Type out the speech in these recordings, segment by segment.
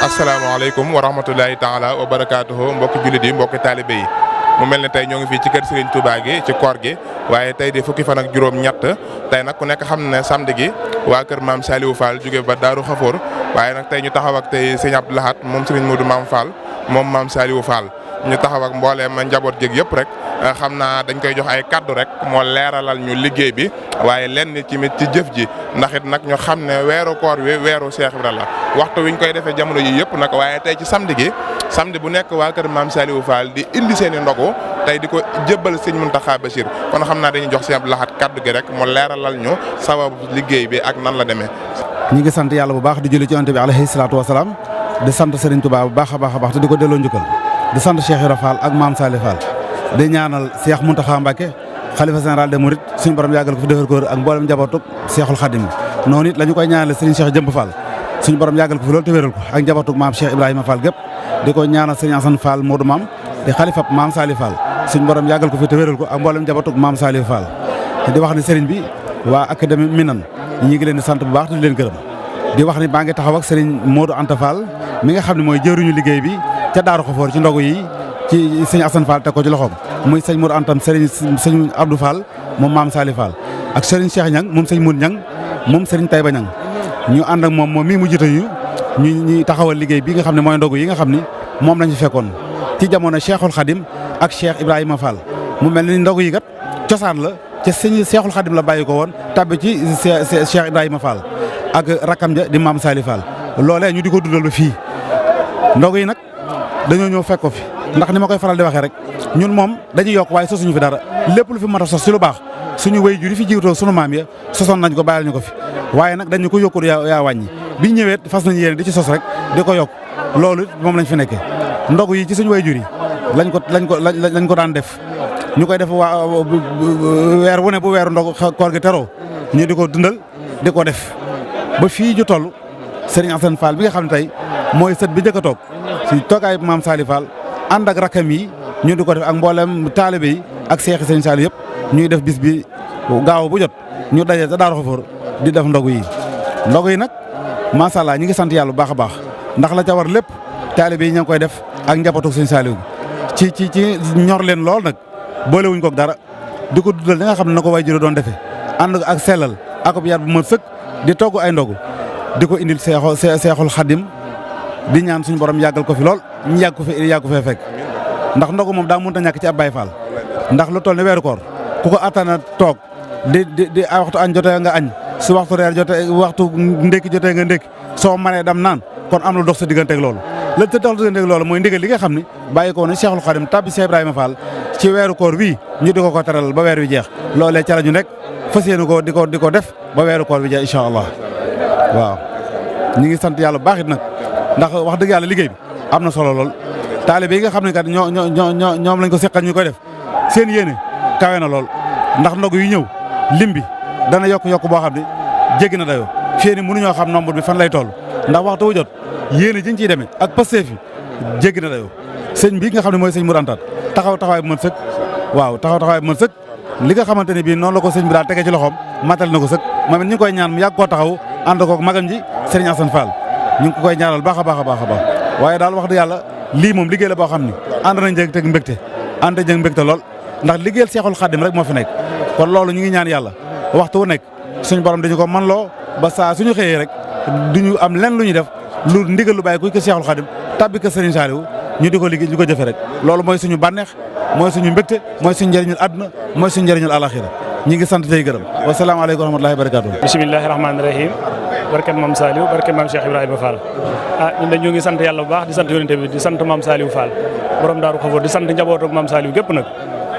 asalaamaaleykum wa rahmatulahi taala wa barakaatuhu mbokki jullit yi mbokki taalibe yi mu mel ne tey ñoo ngi fii ci kër Serigne Touba gi ci koor gi waaye tey di fukki fan ak juróom-ñett tey nag ku nekk xam ne samedi gi waa kër maam Saliou Fall jóge ba Daaru Xafoor waaye nag tey ñu taxaw ak tey Serigne Abdou Lahad moom Serigne Modou Maam Fall moom maam Saliou Fall ñu taxaw ak mbooleem njaboot géeg yëpp rek xam naa dañ koy jox ay kaddu rek moo leeralal ñu liggéey bi waaye lenn ci jëf ji ndax it nag ñu xam ne weeru koor wi weeru Cheikh Ibra la waxtu wi ñu koy defee jamono yi yëpp nag waaye tey ci samedi bu nekk waa kër maam Saliou Fall di indi seen i ndogu tey di ko jébbal sëñ Mountakha Bachir kon xam naa dañuy jox sëñ Abdou Lahad kaddu gi rek mu leeralal ñu sababu liggéey bi ak nan la demee. ñi ngi sant yàlla bu baax di julli ci yonent bi alayhi salaatu wasalaam di sant Serigne Touba bu baax a baax te di ko delloo njukkal di sant Cheikh Ibra Fall ak maam Saliou Fall di ñaanal Cheikh Mountakha Mbacké xalifa général des Mourides suñu borom yàggal ko fi defar ko ak mboolem njabootug Cheikhul Khadim noonu it la ñu koy ñaanal Serigne Cheikh Jëmb Fall suñu borom yàggal ko fi loolu te wéral ko ak njabootug maam Cheikh Ibrahima Fall gépp di ko ñaanal Serigne Assane Fall Modou Maam di xalifab maam Saliou Fall suñu borom yàggal ko fi te wéral ko ak mboolem njabootug maam Saliou Fall di wax ni Serigne bi waa académie Minan ñi ngi leen di sant bu baax di leen gërëm di wax ni maa ngi taxaw ak Serigne Modou Anta Fall mi nga xam ne mooy jëruñu liggéey bi ca Daaru Xafoor ci ndogu yi ci Serigne Assane Fall teg ko ci loxoom muy sëñ Mour Antam sëñ Abdou Fall moom maam Sali Fall ak sëriñ Cheikh Ñang moom sëñ Mour Ñang moom sëriñ Taïba Ñang ñu ànd ak moom mii mu jiite ñu taxawal liggéey bi nga xam ne mooy ndogu yi nga xam ni moom lañ fi fekkoon ci jamono Cheikhul Khadim ak Cheikh Ibrahima Fall mu mel ni ndogu yi kat cosaan la ca sëñ Cheikhul Khadim la bàyyi ko woon tabbi ci Cheikh Ibrahima Fall ak rakam ja di maam Sali Fall loolee ñu di ko dundal ba fii ndogu yi nag dañoo ñëw fekk ko fi ndax ni ma koy faral di waxee rek ñun moom dañuy yokk waaye sosuñu fi dara lépp lu fi mat a sos si lu baax suñu wéy jur yi fi jiwtoo suñu maam ya sosoon nañ ko bàyyil ñu ko fi waaye nag dañu ko yokkul yaa wàññi biñ ñëwee fas nañu yéene di ci sos rek di ko yokk loolu moom lañ fi nekkee ndogu yi ci suñu wéy jur yi lañ ko daan def ñu koy def weer wu ne bu weeru ndogu koor gi teroo ñu di ko dundal di ko def ba fii ju toll Serigne Assane Fall bi nga xam ne tey mooy sët bi njëkk a toog si toogaay maam Sali Fall ànd ak rakam yi ñu di ko def ak mboolem taalibe yi ak seexi Serigne Sali yëpp ñuy def bis bi gaaw bu jot ñu daje sa Daaru Xafoor di def ndogu yi nag macha allah ñi ngi sant yàlla bu baax a baax ndax la ca war lépp taalibe yi ña ngi koy def ak njabootu Serigne Saliou ci ñor leen lool nag boolewuñ ko ak dara di ko dundal li nga xam ne na ko waajur doon defee ànd ak sellal ak yar bu ma sëkk di togg ay ndogu di ko indil seexul xadim di ñaan suñu borom yàggal ko fi lool ñu yàgg ko fee fekk ndax ndogu moom daa mënut a ñàkk ci ab Baay Faal ndax lu toll ne weeru koor ku ko attana toog di waxtu añ jotee nga añ su waxtu reer jotee waxtu ndékki jotee nga ndékki soo mënee dam naan kon am lu dox sa digganteeg loolu la te dox sa digganteeg loolu mooy ndigal li nga xam ne bàyyi ko ne Cheikhul Khadim tabbi Cheikh Ibrahima Fall ci weeru koor wii ñu di ko teral ba weer wi jeex loolee ca la ñu nekk fas yéene ko di ko def ba weeru koor wi jeex incha allah waaw ñu ngi sant yàlla bu baax it nag ndax wax dëgg yàlla liggéey bi am na solo lool taalibe yi nga xam ne kat ñoom lañ ko seqal ñu koy def seen yéene kawe na lool ndax ndogu yu ñëw lim bi dana yokk boo xam ne jéggi na dayoo fii nii mënuñoo xam nombre bi fan lay toll ndax waxtu wu jot yéene jiñ ciy demee ak pasteef yi jéggi na dayoo sëñ bi nga xam ne mooy sëñ Mour Anta taxawaay bu mën sëkk waaw taxawaay bu mën sëkk li nga xamante ne bii noonu la ko sëñ bi daal tegee ci loxoom matal na ko sëkk moom it ñu ngi koy ñaan mu yàgg koo taxaw ànd koog magam ji Serigne Assane Fall ñu ngi ko koy ñaanal baax a baax waaye daal wax dëgg yàlla lii moom liggéey la boo xam ne ànd nañ jëg teg mbégte ànd jëg mbégte lool ndax liggéeyal Seexul Xaadim rek moo fi nekk kon loolu ñu ngi ñaan yàlla waxtu wu nekk suñu borom dañu ko man loo ba saa suñu xëyee rek duñu am lenn lu ñuy def lu ndigal lu bàyyi kuy ko Seexul Xaadim tabbi ko Serigne Saliou ñu di ko liggéey ñu ko jëfe rek loolu mooy suñu bànneex mooy suñu mbégte mooy suñu njëriñul àdduna mooy suñu njëriñul alaxira ñi ngi sant tey gërëm wasalaamaaleykum wa rahmatullahi wa barakatuh bismillahi rahmaani rahim barke maam Saliou barke maam Cheikh Ibrahima Fall ñun dañu ngi sant yàlla bu baax di sant yonente bi di sant maam Saliou Fall borom Daaru Xafoor di sant njabootu maam Saliou gépp nag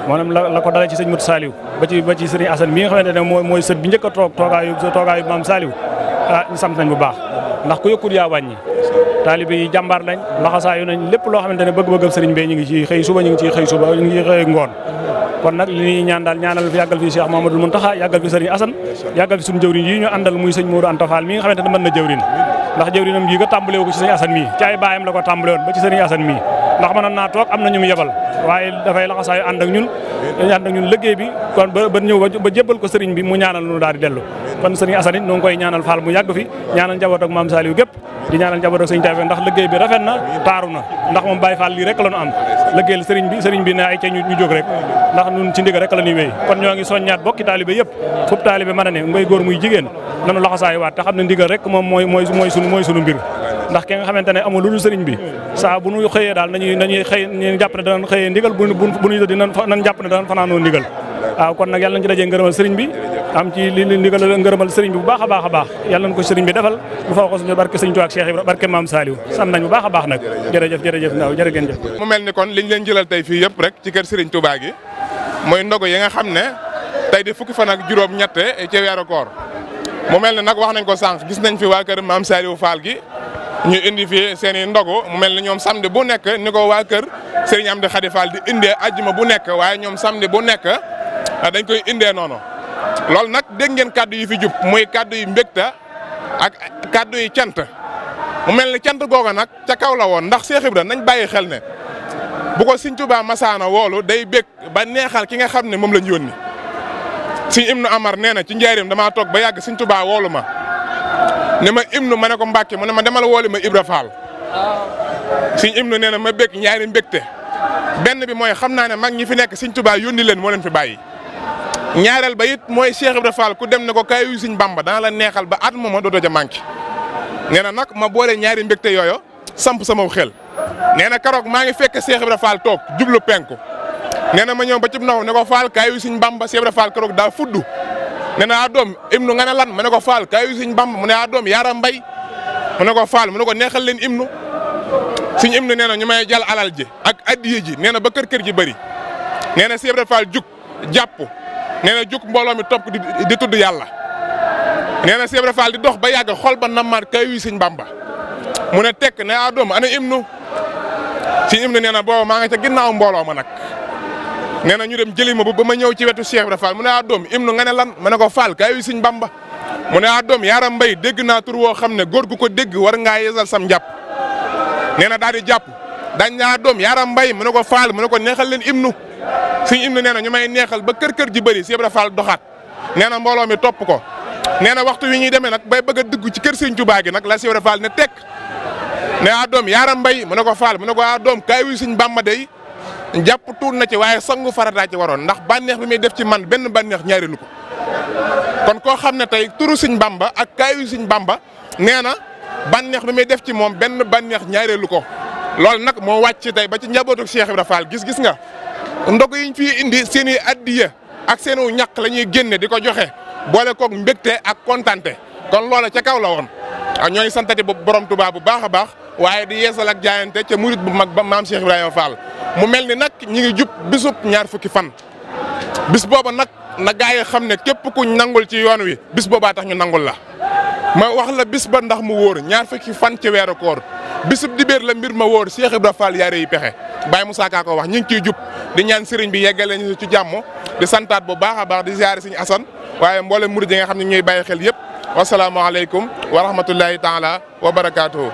maanaam la ko dalee ci sëñ Mut Saliou ba ci sëriñ Assane mi nga xamante ne mooy sët bi njëkk a toogaayu maam Saliou ñu sant nañ bu baax ndax ku yokkul yaa wàññi taalibe yi jàmbaar lañ laxasaayu nañ lépp loo xamante ne bëgg-bëggam sëriñ bee ñu ngi ci xëy suba ñu ngi ci xëy ngoon kon nag li ñuy ñaan daal ñaanal fi yàggal fi Cheikh Mamadou Mountakha yàggal fi sëriñ Assane yàggal fi suñu jëwriñ yi ñu àndal muy sëñ Modou Anta Fall mi nga xamante ne mën na jëwriñ ndax jëwriñam gi ko tàmbale ko ci sëriñ Assane mii ci ay baayam la ko tàmbale woon ba ci sëriñ Assane mii ndax mënoon naa toog am na ñu mu yebal waaye dafay laxasaayu ànd ak ñun liggéey bi kon ba ñëw ba jébbal ko sëriñ bi mu ñaanal nu daal di dellu kon sëriñ Assane it noo ngi koy ñaanal Fall mu yàgg fi ñaanal njaboot ak maam Saliou gépp di ñaanal njaboot ak sëriñ Taïba ndax liggéey bi rafet na taaru na ndax moom Baye Fall lii rek la ñu am liggéeyal sëriñ bi ne ay ca ñu jóg rek ndax ñun ci ndigal rek la ñuy wéy kon ñoo ngi soññaat bokki taalibe yëpp fop taalibe mën a ne muy góor muy jigéen nanu laxasaayu waat te xam ne ndigal rek moom mooy sunu mbir ndax ki nga xamante ne amul lu dul sëriñ bi saa bu ñu xëyee daal nañuy xëy ñu jàpp ne danañ xëyee ndigal bu ñu tëddee nan jàpp ne danañ fanaanoo ndigal waaw kon nag yàlla nañ ci dajee ngërëmal sëriñ bi am ci li ndigal ngërëmal sëriñ bi bu baax a baax yàlla nañ ko sëriñ bi defal bu fa ko suñu barke sëriñ Tuubaa ak Cheikh Ibra barke Maam Saliou sant nañ bu baax a baax nag jërëjëf ndaw jërë ngeen jëf mu mel ni kon liñ leen jëlal tey fii yëpp rek ci kër sëriñ Touba gi mooy ndogu yi nga xam ne tey di fukki fan ak juróom ñett ci weeru koor mu mel ne nag wax nañ ko sànq gis nañ fi waa kër Maam Saliou Fall gi ñu indi fi seen i ndogu mu mel ne ñoom samedi bu nekk ni ko waa kër Serigne Amdi Khady Fall di indee ajjuma bu nekk waaye ñoom samedi bu nekk dañ koy indee noonu loolu nag dégg ngeen kaddu yi fi jub muy kaddu yi mbégta ak kaddu yi cant mu mel ni cant googa nag ca kaw la woon ndax Cheikh Ibra nañ bàyyi xel ne bu ko Sëriñ Tuubaa masaana woolu day bég ba neexal ki nga xam ne moom lañ yónni Sëriñ Ibnu Amar nee na ci njaareem damaa toog ba yàgg Sëriñ Tuubaa woolu ma ne ma Ibnu ma ne ko Mbàkke mu ne ma demal wooli ma Ibra Fall Sëriñ Ibnu nee na ma bég ñaari mbégte benn bi mooy xam naa ne mag ñi fi nekk Sëñ Tuubaa yónni leen moo leen fi bàyyi ñaareel ba it mooy Cheikh Ibra Fall ku dem ne ko kaay yu Sëñ Bamba dana la neexal ba at mooma dootoo ca manqué nee na nag ma boole ñaari mbégte yooyu samp sama xel nee na keroog maa ngi fekk Cheikh Ibra Fall toog jublu penku nee na ma ñëw ba ci naw ne ko Fall kaay yu Sëñ Bamba Cheikh Ibra Fall keroog daa fuddu nee na doom imnu nga ne lan ma ne ko Fall kaay yu Sëñ Bamba mu ne doom yaaram mbay mu ne ko Fall mu ne ko neexal leen imnu suñ imnu nee na ñu may jàll alal ji ak addiye ji nee na ba kër ji bëri nee na Cheikh Ibra Fall jug jàpp nee na jug mbooloo mi topp di tudd yàlla nee na Cheikh Ibra Fall di dox ba yàgg xol ba nammaat kaay yu Sëñ Bamba mu ne tekk ne doom ana imnu suñ imnu nee na booba maa nga ca ginnaaw mbooloo ma nag nee na ñu dem jëli ma ba ma ñëw ci wetu Cheikh Ibra Fall mu ne doom imnu nga ne lan ma ne ko Fall kaay yu Sëñ Bamba mu ne doom yaaram mbay dégg naa tur woo xam ne góor gu ko dégg war ngaa yeesal sam njàpp nee na daal di jàpp dañ naa doom yaaram mbay mu ne ko Fall mu ne ko neexal leen imnu suñ imnu nee na ñu may neexal ba kër ji bëri Cheikh Ibra Fall doxaat nee na mbooloo mi topp ko nee na waxtu wi ñuy demee nag bay bëgg a dugg ci kër Sëñ Tuubaa gi nag la Cheikh Ibra Fall ne tekk ne doom yaaram mbay mu ne ko Fall mu ne ko doom kaay wi Sëñ Bamba day jàpp tuut na ci waaye sangu farataa ci waroon ndax bànneex bi muy def ci man benn bànneex ñaareelu ko kon koo xam ne tey turu Sëñ Bamba ak kaayu Sëñ Bamba nee na bànneex bi muy def ci moom benn bànneex ñaareelu ko loolu nag moo wàcc tey ba ci njabootu Cheikh Ibra Fall gis nga ndog yiñ fi indi seen i addiya ak seen u ñàkk la ñuy génne di ko joxe boole koog mbégte ak kontante kon loola ca kaw la woon ñooy santati borom Tuubaa bu baax a baax waaye di yeesal ak jaayante ca murit bu mag ba maam Cheikh Ibrahima Fall mu mel ni nag ñi ngi jub bisub ñaar fukki fan bis booba nag na gaa yi xam ne képp kuñ nangul ci yoon wi bis boobaa tax ñu nangul la ma wax la bis ba ndax mu wóor ñaar fukki fan ci weeru koor bisub dibéer la mbir ma wóor Cheikh Ibra Fall yaare yi pexe Baye Moussa Ka ko wax ñu ngi ciy jub di ñaan sëriñ bi yeggale ñu ci jàmm di santaat bu baax a baax di ziare Sëriñ Asan waaye mboolem murid yi nga xam ne ñooy bàyyi xel yëpp wasalaamaaleykum wa rahmatullahi taala wa barakaatuhu.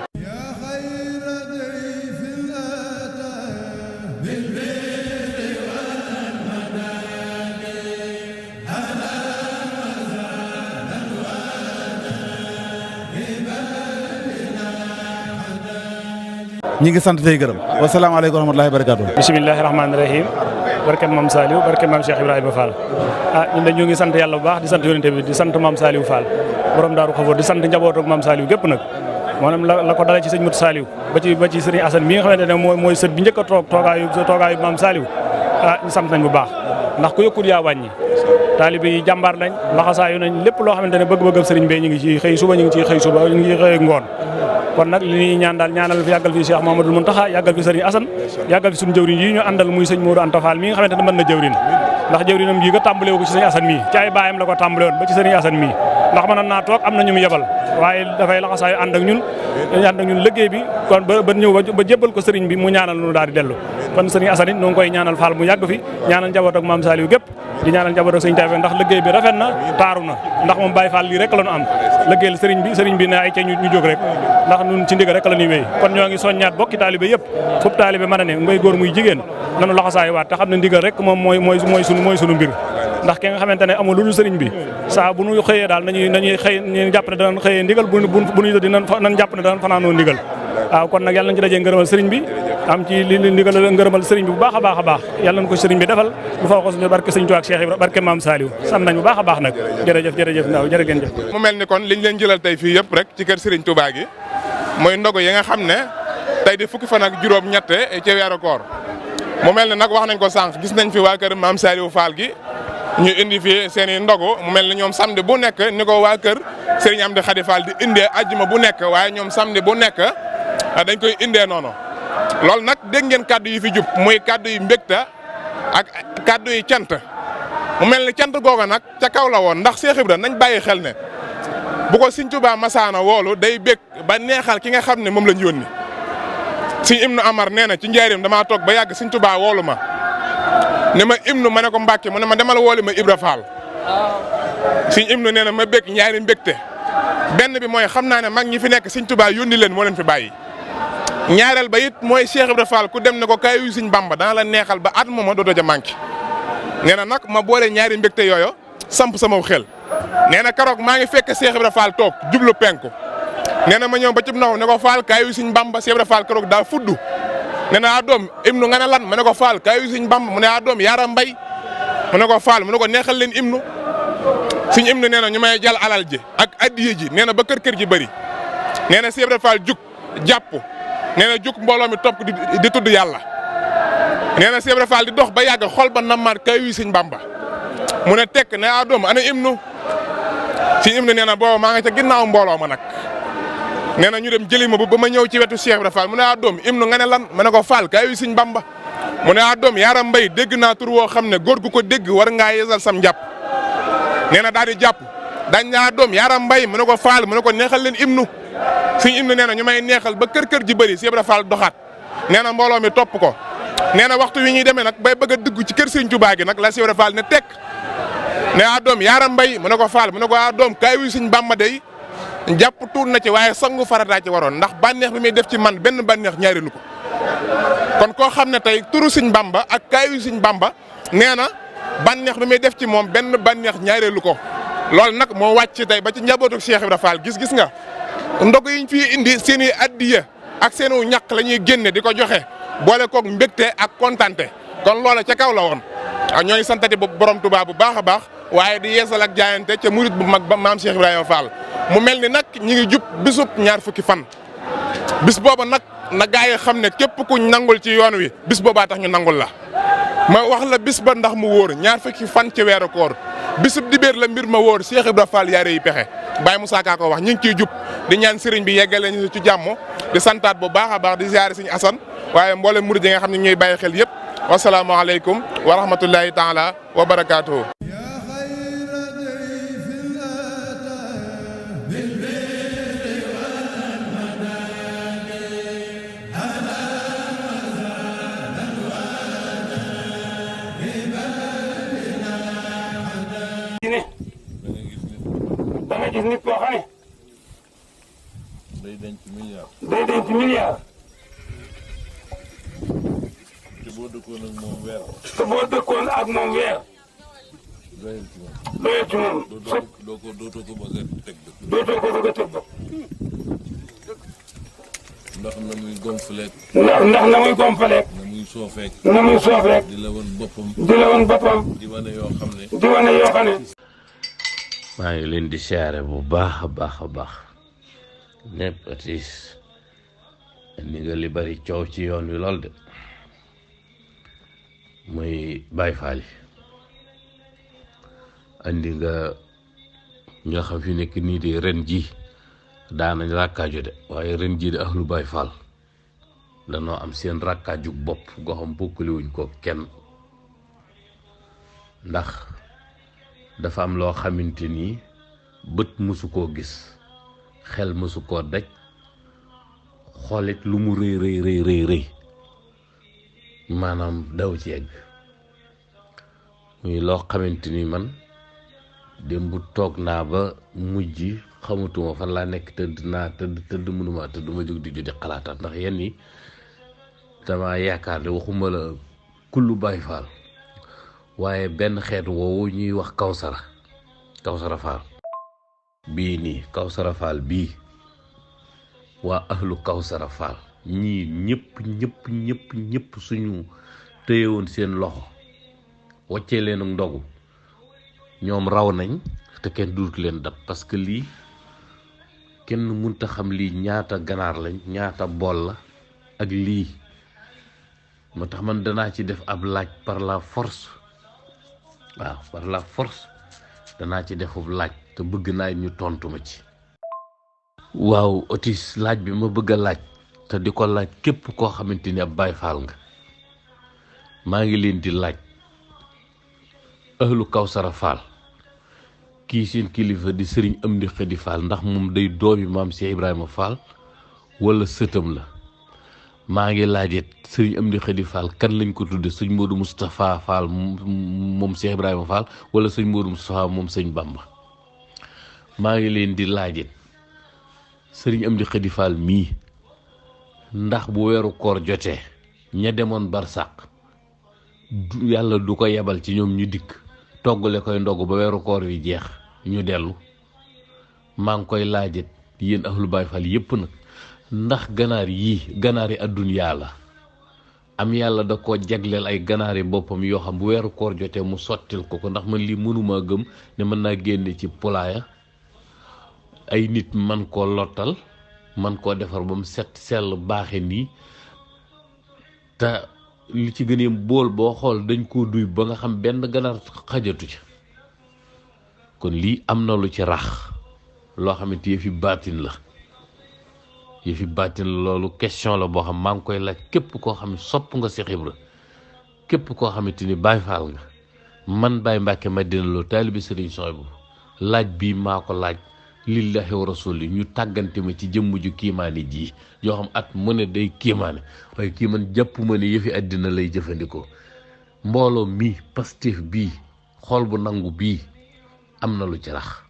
ñi ngi sant tey gërëm wasalaamaaleykum wa rahmatullahi wa barakaatu. bisimilahi rahmaani rahim barke maam Saliou barke maam Cheikh Ibrahima Fall ñun de ñu ngi sant yàlla bu baax di sant yonente bi di sant maam Saliou Fall borom Daaru Xafoor di sant njaboot ak maam Saliou gépp nag maanaam la ko dalee ci sëñ Mut Saliou ba ci sëriñ Assane mi nga xamante ne mooy sët bi njëkk a toogaayu maam Saliou ñu sant nañ bu baax ndax ku yokkut yaa wàññi taalibe yi jàmbaar lañ laxasaayu nañ lépp loo xamante ne bëgg-bëggam sëriñ bi ñu ngi ci xëy suba ñu ngi ci xëy ngoon kon nag li ñuy ñaan daal ñaanal fi yàggal fi Cheikh Mamadou Mountakha yàggal fi sëriñ Assane yàggal fi suñu jëwriñ yi ñu àndal muy sëñ Modou Anta Fall mi nga xamante ne mën na jëwriñ ndax jëwriñam yi nga tàmbale ko ci sëñ Assane mii ci ay baayam la ko tàmbale woon ba ci sëriñ Assane mii ndax mënoon naa toog am na ñu mu yebal waaye dafay laxasaayu ànd ak ñun liggéey bi kon ba ñëw ba jébbal ko sëriñ bi mu ñaanal nu daal di dellu kon sëriñ Assane it noo ngi koy ñaanal Fall mu yàgg fi ñaanal njaboot ak maam Saliou gépp di ñaanal njaboot ak sëñ Taïba ndax liggéey bi rafet na taaru na ndax moom Baye Fall lii rek la ñu am liggéeyal sëriñ bi ne ay ca ñu jóg rek ndax ñun ci ndigal rek la ñuy wéy kon ñoo ngi soññaat bokki taalibe yëpp fop taalibe mën a ne ngay góor muy jigéen nanu laxasaay waat te xam ne ndigal rek moom mooy sunu mbir ndax ki nga xamante ne amul lu dul sëriñ bi saa bu ñu xëyee daal nañuy xëy ñu jàpp ne danañ xëyee ndigal bu ñu tëdd nañ jàpp ne danañ fanaanoo ndigal waaw kon nag yàlla nañ ci dajee ngërëmal sëriñ bi am ci li ndigal ngërëmal sëriñ bi bu baax a baax a baax yàlla nañ ko sëriñ bi defal bu fa ko barke sëriñ Tuubaa ak Cheikh Ibra barke maam Saliou sant nañ bu baax a baax nag jërëjëf ndaw jërë ngeen jëf mu mel ni kon liñ leen jëlal tey fii yëpp rek ci kër sëriñ Touba gi mooy ndogu yi nga xam ne tey di fukki fan ak juróom ñette ci weeru koor mu mel ne nag wax nañ ko sànq gis nañ fi waa kër maam Saliou Fall gi ñu indi fi seen i ndogu mu mel ne ñoom samedi bu nekk ni ko waa kër Serigne Amdi Khady Fall di indee ajjuma bu nekk waaye ñoom samedi bu nekk dañ koy indee noonu loolu nag dégg ngeen kaddu yi fi jub muy kaddu yi mbégta ak kaddu yi cant mu mel ni cant googa nag ca kaw la woon ndax Cheikh Ibra nañ bàyyi xel ne bu ko Sëñ Tuubaa masaana woolu day bég ba neexal ki nga xam ne moom lañ yónni Sëñ Ibnu Amar nee na ci njaarim damaa toog ba yàgg Sëñ Tuubaa woolu ma ne ma Ibnu ma ne ko Mbàkke mu ne ma demal wooli ma Ibra Fall Sëñ Ibnu nee na ma bég ñaari mbégte benn bi mooy xam naa ne mag ñi fi nekk Sëñ Tuubaa yónni leen moo leen fi bàyyi ñaareel ba it mooy Cheikh Ibra Fall ku dem ne ko kaay yu Sëñ Bamba dana la neexal ba at mooma dootoo ca manqué nee na nag ma boole ñaari mbégte yooyu samp sama xel nee na keroog maa ngi fekk Cheikh Ibra Fall toog jublu penku nee na ma ñëw ba ci naw ne ko Fall kaay yu Sëñ Bamba Cheikh Ibra Fall keroog daa fuddu nee na doom imnu nga ne lan mu ne ko faal kaay wi sëñ Bamba mu ne doom yaara mbay mu ne ko faal mu ne ko neexal leen imnu suñ imnu nee na ñu may jàll alal ji ak addiye ji nee na ba kër ji bëri nee na Cheikh Ibra Fall jug jàpp nee na jug mbooloo mi topp di tudd yàlla nee na Cheikh Ibra Fall di dox ba yàgg xol ba nammaat kaay wi sëñ Bamba mu ne tekk ne doom ana imnu suñ imnu nee na booba maa nga ca ginnaaw mbooloo ma nag nee na ñu dem jëli ma ba ma ñëw ci wetu Cheikh Ibra Fall mu ne doom imnu nga ne lan ma ne ko Fall kaay wi sëñ Bamba mu ne doom yaaram mbay dégg naa tur woo xam ne góor gu ko dégg war ngaa yeesal sam njàpp nee na daal di jàpp dañ naa doom yaaram mbay mu ne ko Fall mu ne ko neexal leen imnu suñ imnu nee na ñu may neexal ba kër ji bëri Cheikh Ibra Fall doxaat nee na mbooloo mi topp ko nee na waxtu wi ñuy demee nag bay bëgg a dugg ci kër Sëñ Tuubaa gi nag la Cheikh Ibra Fall ne tekk ne doom yaaram mbay mu ne ko Fall mu ne ko doom kaay wi sëñ Bamba day jàpp tuut na ci waaye sangu farataa ci waroon ndax bànneex bi muy def ci man benn bànneex ñaareelu ko kon koo xam ne tey turu sëñ Bamba ak kaayu sëñ Bamba nee na bànneex bi muy def ci moom benn bànneex ñaareelu ko loolu nag moo wàcc tey ba ci njabootu Cheikh Ibra Fall gis nga ndog yiñ fi indi seen i addiya ak seenu ñàq la ñuy génne di ko joxe boole koog mbégte ak kontante kon loola ca kaw la woon ñooy santati borom Tuubaa bu baax a baax waaye di yeesal ak jaayante ca murit bu mag ba maam Cheikh Ibrahima Fall mu mel ni nag ñi ngi jub bisub ñaar fukki fan bis booba nag na gaa yi xam ne képp ku nangul ci yoon wi bis boobaa tax ñu nangul la ma wax la bis ba ndax mu wóor ñaar fukki fan ci weeru koor bisub dibéer la mbir ma wóor Cheikh Ibra Fall yaare yi pexe Baye Moussa Ka ko wax ñu ngi ciy jub di ñaan sëriñ bi yeggale ñu ci jàmm di santaat bu baax a baax di ziare Sëriñ Asan waaye mboolem murid yi nga xam ne ñooy bàyyi xel yëpp wasalaamaaleykum wa rahmatullahi taala wa barakaatuhu. da nga gis nit koo xam ne day denc milliard te boo dëkkoon ak moom weer doyal ci moom dootoo ko bëgg a teg bët ndax na muy gonfaleek ndax na muy gonfaleek na muy soofeek di la woon boppam di wane yoo xam ne maa ngi leen di siyaare bu baax a baax ñëpp atis ni nga li bari coow ci yoon wi lool de muy Baay Faal yi andi nga ñoo xam fi nekk nii de ren ji daanañ rakkaaju de waaye ren ji de ahlu Baay Faal danoo am seen rakkaaju bopp goo xam bokkaliwuñ ko kenn ndax dafa am loo xamante ni bët mësu koo gis xel mësu koo daj xoolit lu mu rëy maanaam daw ci egg muy loo xamante ni man démb toog naa ba mujj xamatuma fan laa nekk tëdd mënuma tëdd ma jóg di xalaataat ndax yenn yi dama yaakaar ne waxuma la kullu Baay Faal waaye benn xeet woowu ñuy wax Kawsara Faal bii nii Kawsara Faal bii waa ahlu Kawsara Faal ñii ñëpp suñu téyewoon seen loxo waccee leen ak ndogu ñoom raw nañ te kenn duut leen dab parce que lii kenn mënta xam lii ñaata ganaar lañ ñaata bool la ak lii moo tax man danaa ci def ab laaj par la force danaa ci defub laaj te bëgg naa ñu tontu ma ci. waaw Otis laaj bi ma bëgg a laaj te di ko laaj képp koo xamante ni ab Baay Faal nga maa ngi leen di laaj ahlu Kawsara Faal kii seen kilifa di Sëriñ Amdi Xadi Faal ndax moom day doomi maam Cheikh Ibrahima Fall wala sëtam la maa ngi laajit Sëriñ Amdi Xadi Faal kan lañ ko tudde sëñ Modou Moustapha Fall moom Cheikh Ibrahima Fall wala sëñ Modou Moustapha moom sëñ Bamba maa ngi leen di laajit Sëriñ Amdi Xadi Faal mii ndax bu weeru koor jotee ña demoon barsàq yàlla du ko yebal ci ñoom ñu dikk toggale koy ndogg ba weeru koor wi jeex ñu dellu maa ngi koy laajit yéen ahlu Baay Faal yépp nag ndax ganaar yi àdduna la am yàlla da koo jagleel ay ganaari boppam yoo xam bu weeru koor jotee mu sottil ko ndax man lii mënuma gëm ne mën naa génne ci pulaaya ay nit man koo lottal man koo defar ba mu set sell baaxe nii te li ci gën a bool boo xool dañ koo duy ba nga xam benn ganaar xajatu ci kon lii am na lu ci rax loo xamante yëfi baatin la loolu question la boo xam maa ngi koy laaj képp koo xam ne sopp nga Cheikh Ibra képp koo xamante ni Baay Faal nga man Baye Mbacke Madina Lo taalibi Serigne Souhaïbou laaj bii maa ko laaj lillahi wa rasuli ñu tàggante ma ci jëmm ju kiimaani ji yoo xam at mu ne day kiimaane waaye kii man jàpp ma ne yëfi àddina lay jëfandikoo mbooloo mi Pastef bii xool bu nangu bii am na lu ci rax.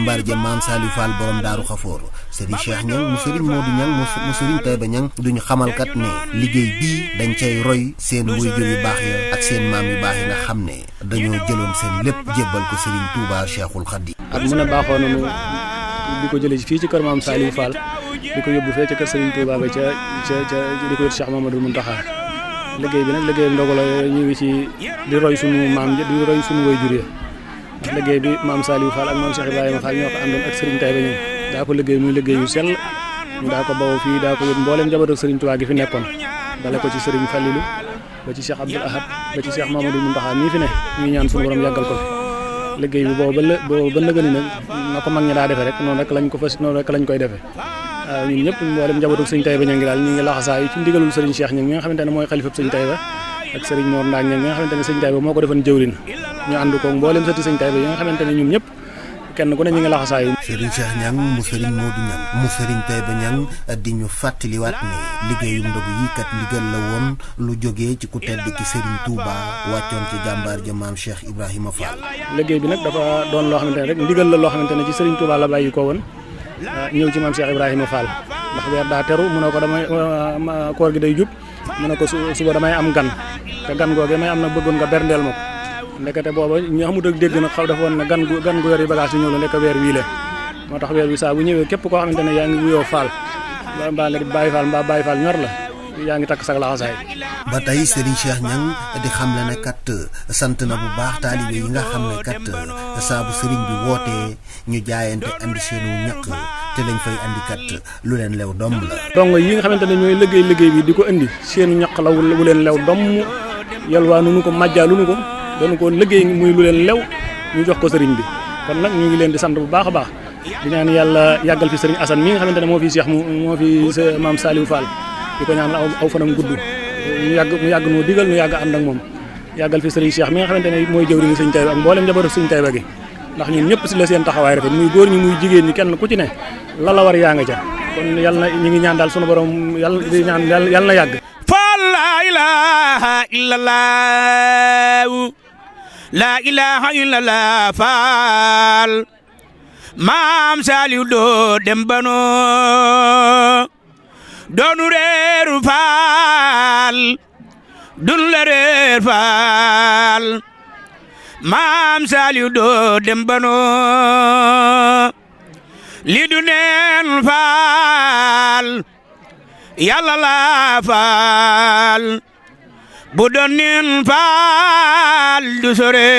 mbaar ja Maam Saliou Fall borom Daaru Xafoor Serigne Cheikh Niang mu Serigne Modou Niang mu Serigne Taïba Niang duñu xamal kat ne liggéey bii dañ cay roy seen waajur yu baax ya ak seen maam yu baax yi nga xam ne dañoo jëloon seen lépp jébbal ko Serigne Touba Cheikhul Khadim. ak mu ne baaxoo nañu di ko jëlee fii ci kër Maam Saliou Fall di ko yóbbu fee ca kër Serigne Touba ba ca di ko yóbbu Cheikh Mamadou Mountakha liggéey bi nag liggéey ndogu la ñu ngi ci di roy sunu maam di roy sunu waajur ya ndax liggéey bi Maam Saliou Fall ak Maam Cheikh Ibrahima Fall ñoo ko àndoon ak Serigne Taïba Niang daa ko liggéey muy liggéey yu sell ñu daa ko bawoo fii daa ko yóbbu mbooleem njaboot ak Serigne Touba gi fi nekkoon dale ko ci Serigne Fallilou ba ci Cheikh Abdoul Ahad ba ci Cheikh Mamadou Mountakha mii fi ne ñu ñaan suñu borom yàggal ko fi liggéey bi boobu ba nëgëni nag na ko mag ñi daa defee rek noonu rek lañ koy defee waaw ñun ñëpp mboolem njaboot ak Serigne Taïba Niang ngi daal ñu ngi laxasaayu ci ndigalul Serigne Cheikh Niang mi nga xamante ne mooy xalifab Serigne Taïba ak Serigne Mor Ndaak Niang mi nga xamante ne Serigne Taïba moo ko defoon jëwrin ñu ànd ko mboolem sëti Serigne Taïba yi nga xamante ne ñun ñëpp kenn ku ne ñu ngi laxasaayu. Serigne Cheikh Niang mu Serigne Modou Niang mu Serigne Taïba Niang di ñu fàttaliwaat ne liggéeyum ndogu yi kat ndigal la woon lu jógee ci ku tedd ki Serigne Touba wàccoon ci jàmbaar ja Maam Cheikh Ibrahima Fall. liggéey bi nag dafa doon loo xamante ne rek ndigal la loo xamante ne ci Serigne Touba la bàyyi ko woon ñëw ci Maam Cheikh Ibrahima Fall ndax weer daa teru mu ne ko damay koor gi day jub mu ne ko suba damay am gan te gan googee may am na bëggoon nga berndeel ma ko ndekete booba ñu xamut ak dégg nag xaw dafa woon ne gan gu yor yi bagage yi ñëw la ndek weer wii le moo tax weer wi saa bu ñëwee képp koo xamante ne yaa ngi wuyoo Fall mbaa nga di Baye Fall mbaa Baye Fall ñor la yaa ngi takk sax laxasaay. ba tey Serigne Cheikh Niang di xamle ne kat sant na bu baax taalibe yi nga xam ne kat saa bu Serigne bi wootee ñu jaayante andi seenu ñaq te lañ fay andi kat lu leen lew doom la. donc yi nga xamante ne ñooy liggéey bi di ko indi seenu ñaq la wu leen lew doom yalwaa nu ko majjaalu nu ko doon ko liggéey muy lu leen lew ñu jox ko Serigne bi kon nag ñu ngi leen di sant bu baax a baax di ñaan yàlla yàggal fi Serigne Assane mi nga xamante ne moo fi Cheikh moo fi maam Saliou Fall di ko ñaan aw fanam gudd mu yàgg noo digal nu yàgg ànd ak moom yàggal fi Serigne Cheikh mi nga xamante ne mooy jëwriñu Serigne Taïba ak mboolem njabootu Serigne Taïba gi ndax ñun ñëpp si la seen taxawaay rafet muy góor ñi muy jigéen ñi kenn ku ci ne la war yaa nga ca kon yàlla na ñu ngi ñaan daal sunu borom yàlla di ñaan yàlla na yàgg. la ilaha illallah la ilaha illallah Fall maam Saliou doo dem bano doonu reeru Fall dun la reer Fall maam Saliou doo dem bano li du neen Fall yàlla la Fall bu doon nin Fall du sore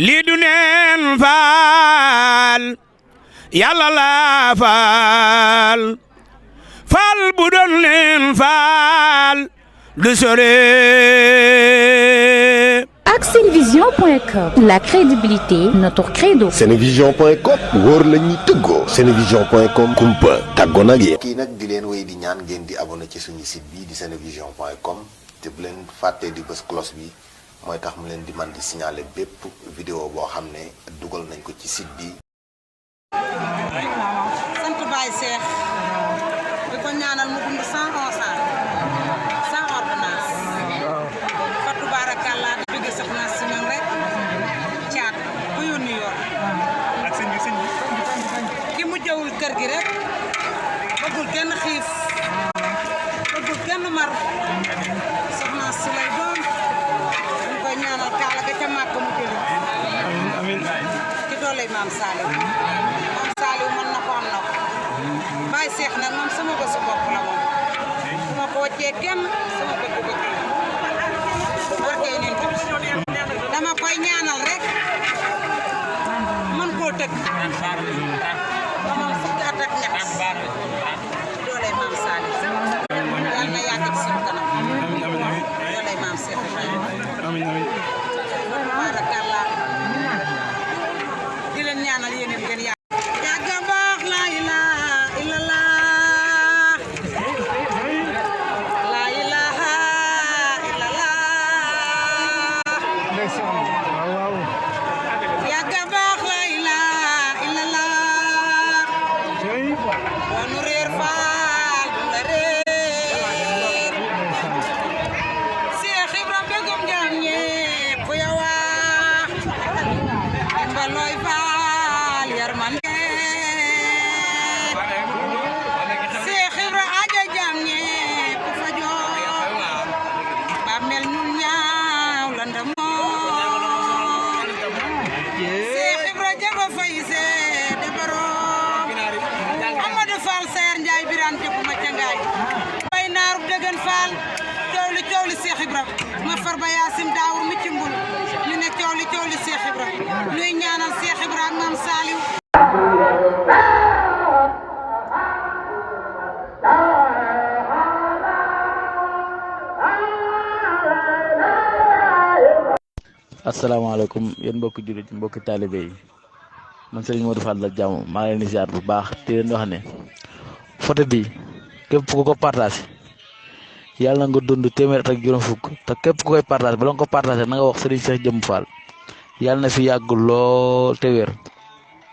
li du neen Fall yàlla la Fall Fall bu doon nin Fall du sore. ak Senevision.com, la crédibilité notre credo. Senevision.com wóor la ñuy tëggoo. Senevision.com kumpa tàggoo nag yéen. kii nag di leen wéy di ñaan ngeen di abonné ci suñu site bi di Senevision.com te bu leen fàttee di bës cloche bi mooy tax mu leen di man di signaler bépp vidéo boo xam ne dugal nañ ko ci site bi. sant Baye Cheikh di ko ñaanal mu dund 111 ans sans ordonnance fa tubaarakàllaa di bëgg soxna si ñoom rek caat ku yónni yoon ak sëñ bi ki mu jëwul kër gi rek bëggul kenn xiif bëggul kenn mar soxna si lay doon ñu koy ñaanal kaala ga ca màkk mu jëli amiin ci dooley maam Saliou mën na ko am na ko Baye Cheikh nag moom sama bésu bopp la moom su ma ko wàccee kenn sama bëgg-bëgg dama koy ñaanal rek mën koo tëgg ba moom fukki at ak ñett dooley maam Saliou yàlla na yàgg ci suñu kanam dooley maam Cheikh Ibrahima barakallah di leen ñaanal yéen ngeen yàgg baax la ilaha illallah la ilaha illallah yàgg baax la ilaha illallah doonu réer Faal du la réer Cheikh Ibra begum jaam ñépp yawa mbalooy Faal yarmande Cheikh Ibra aja jaam ñépp fa joo ba mel ñun ñaaw la ndamoon Cheikh Ibra jago fay see de baroom Amadou Fall Sayer Njaay Birane te kuma ca ngaay bay naarub dëgën Fall coow li Cheikh Ibra ma far ba Yaasim Daawur mi ci mbul ñu ne coow li Cheikh Ibra ñuy ñaanal Cheikh Ibra ak Maam Saliou asalaamaaleykum yéen mbokki jullit mbokki taalibe yi man Serigne Modou Fall la jàmm maa ngi leen di ziar bu baax te leen wax ne photo bi képp ku ko partagé yàlla na nga dund téeméer at ak juróom fukk te képp ku koy partagé bala nga ko partagé na nga wax Serigne Cheikh Jëmm Fall yàlla na fi yàgg lool te wér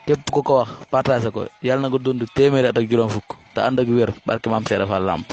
képp ku ko wax partagé ko yàlla na nga dund téeméer at ak juróom fukk te ànd ak wér barke maam Seera Fall Lamp